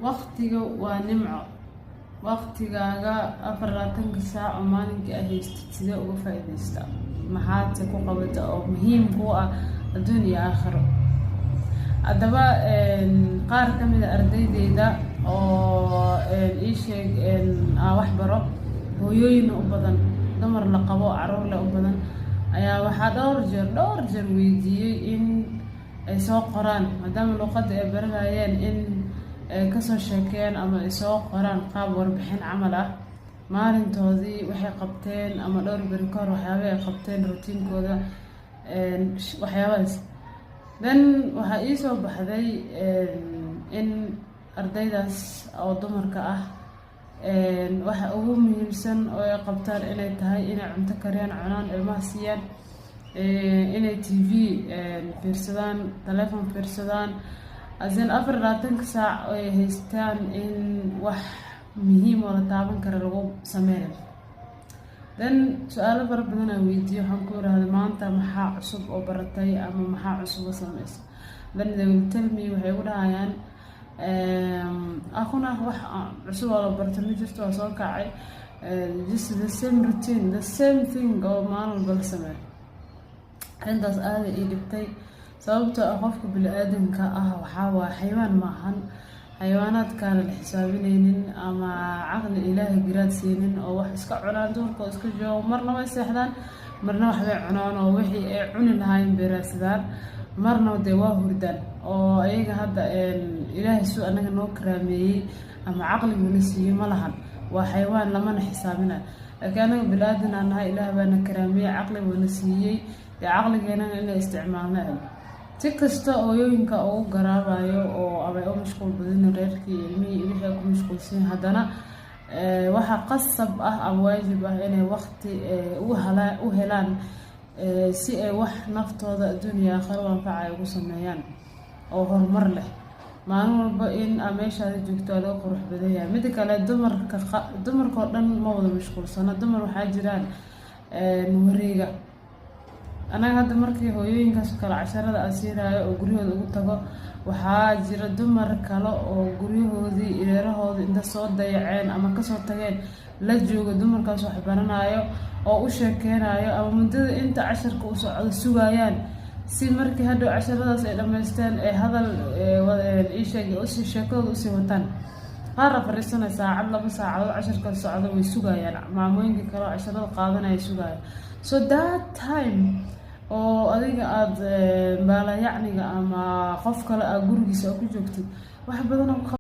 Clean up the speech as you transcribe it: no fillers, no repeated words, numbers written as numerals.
Waqtiga waa nimco. Waqtigaaga 24-ka saac oo maalinkii aad haystid, sidee uga faa'iidaystaa? Maxaadse ku qabata oo muhiim kuu ah adduun iyo aakhiro? Haddaba, qaar ka mid a ardaydeyda oo ii sheeg aan wax baro, hooyooyin u badan, dumar la qabo, caruur leh u badan, ayaa waxaa dhowr jeer weydiiyey in ay soo qoraan, maadaama luqadda ay baranayeen, in ay kasoo sheekeeyaan ama ay soo qoraan qaab warbixin camal ah maalintoodii waxay qabteen ama dhowr beri kahor waxyaaba ay qabteen, routine-kooda, waxyaabahaas. Then waxaa ii soo baxday in ardaydaas oo dumarka ah waxa ugu muhiimsan oo ay qabtaan inay tahay inay cunto kariyaan, cunaan, ilmaha siiyaan, inay TV fiirsadaan, telephone fiirsadaan, asin 24-ka saac oo ay haystaan in wax muhiim oo la taaban kara lagu sameynayo. Then su-aalo fara badan aan weydiiyey. Waxaan ku irahday, "Maanta maxaa cusub oo baratay ama maxaa cusub oo sameysa?" Then they will tell me, waxay igu dhahayaan, "Akuna wax cusub oo la barto ma jirto, waa soo kacay, just the same routine, the same thing oo maalin walba la sameeyo." Arrintaas aada ii dhibtay, sababtoo ah qofka bini-aadanka ah waxaa waa xayawaan ma ahan, xayawaanaadkaana la xisaabineynin ama caqli Ilaahay garaad siinin oo wax iska cunaan, duurkoo iska joogo. Marna way seexdaan, marna waxbay cunaan oo wixii ay cuni lahaayeen bay raadsadaan, marna dee waa hurdaan. Oo ayaga hadda Ilaahay suu anaga noo karaameeyey ama caqliguna siiyey ma lahan, waa xayawaan, lamana xisaabinayo. Laakiin anaga bini-aadan aan nahay, Ilaah baana karaameeyey, caqli buuna siiyey, dee caqligeenana inay isticmaalna. Si kasta hooyooyinka ugu garaabayo oo ama ay u mashquul badan, reerkii, ilmihii iyo wixii ay ku mashquulsan, haddana waxaa qasab ah ama waajib ah inay waqti u helaan si ay wax naftooda adduun iyo aakhiro u anfacaya ugu sameeyaan oo horumar leh. Maalin walba in aa meeshaada joogto waa laga qurux badan yahay. Mida kale, dumarka oo dhan ma wada mashquulsano. Dumar waxaa jiraan wareega. Anaga hadda markii hooyooyinkaas oo kale casharada aan siinayo oo guryahooda ugu tago, waxaa jira dumar kale oo guryahoodii, reerahoodii inta soo dayaceen ama kasoo tageen la jooga dumarkaas wax baranayo oo u sheekeynayo, ama muddada inta casharka u socdo sugayaan, si markii hadhow casharadaas ay dhammaysteen ee hadal iisheeg usii sheekadooda usii wataan. Qaarna fadhiisanay saacad, 2 saacadood casharka socdo way sugayaan, maamooyinka kale oo casharada qaadanaya sugayaan. So that time oo adiga aada baalayacniga ama qof kale aa gurigiisa ku joogtid, wax badan oo